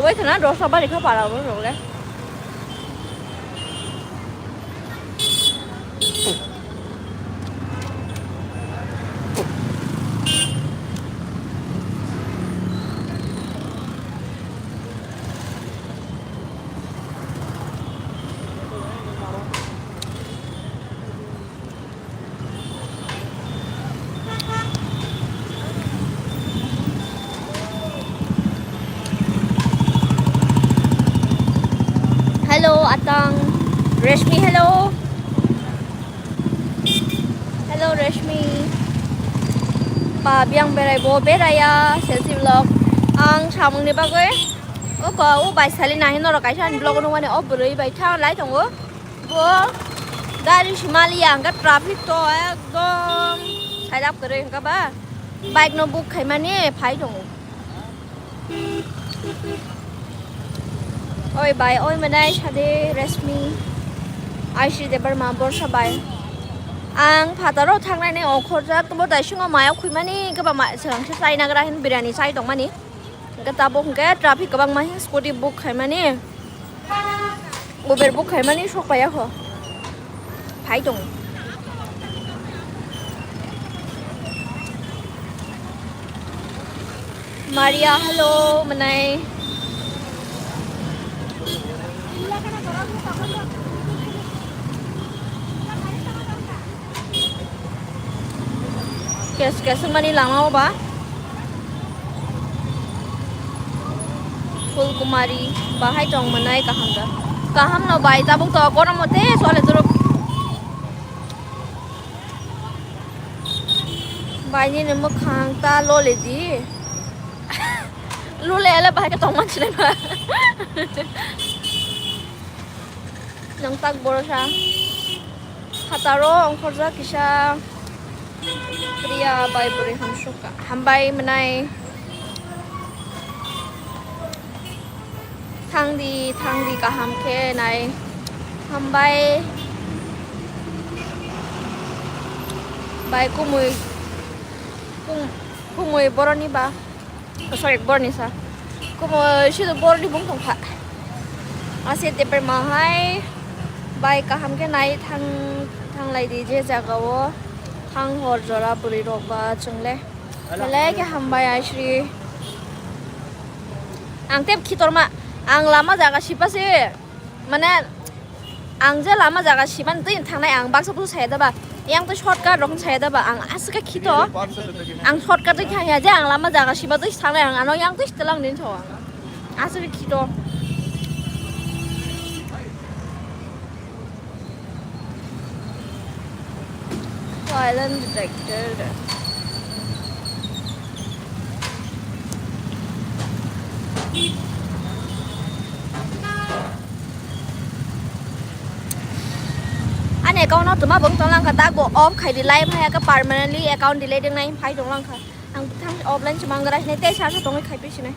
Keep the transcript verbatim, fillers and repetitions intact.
Wait na, dosa bari kha para bo role. Hello, Atang. Reshmi, hello. Hello, Reshmi. Ba, biyang berai bo, beraya, selfie vlog. Ang samung ni bagwi. O ko, o bai sali nahi norok kaisa ani vlog nungmani o bwrwi bai tha lai tongo. Bo gari simali ya, hwnkhe traffic to ekdom side up kwrwi hwnkhe ba bike no book khaimani phai tongo. Oi bai, oi mwnai sade Reshmi, Aishi Debbarma, Borsa bai. Ang phataro thangnai ne ongkhorjak, bo daisungo mayo khuimani kwbangma swrangsa chai nagra hin biryani chai tongmani. Hwnkhe tabuk hwnkhe traffic kwbangma hin scooty book khaimani. Uber book khaimani sok paiya kho. Phai tong. Maria, hello, mwnai. Kes kes mani lama o ba. Phulkumari, bahai tong mwnai kaham da. Kaham no bai, tabuk to goromo te sole turuk. Bai nini mwkhang ta lole di. Lule ele bahai ke tong man sinai ba. Nang tak borosa. Hataro ongkhorjak kisa Priya bai bwrwi hamsukha. Hambai mwnai. Thangdi, thangdi kaham khe nai. Hambai. Bai kumui, kum-, kumui boroni ba. Oh, sorry, borni sa. Kumo sido borni bung tongkha. Ase teper mahai bai kaham khe nai thang, thanglai di je jaga o thang hor jora bwrwi rok ba chwngle. Belai khe hambai Aishri. Ang tep khitorma, ang lama jaga sipa se. Mane, ang je lama jaga siman twi thangnai, ang baksa busu saya da ba. Yang twi shortcut rok saya da ba, ang aswk khe khito. Ang shortcut twi thangya je, ang lama jaga siba twi thangnai, ang ano yang twi telang din tho ang. Aswk khe khito. Silent detected. Ani account no tuma bung tong langkha, tak bo off khai di, live hai ka permanently account delete nai phai tong langkha. Ang thang offline se mangra sinai, tei sa sa tongwi khai pi sinai.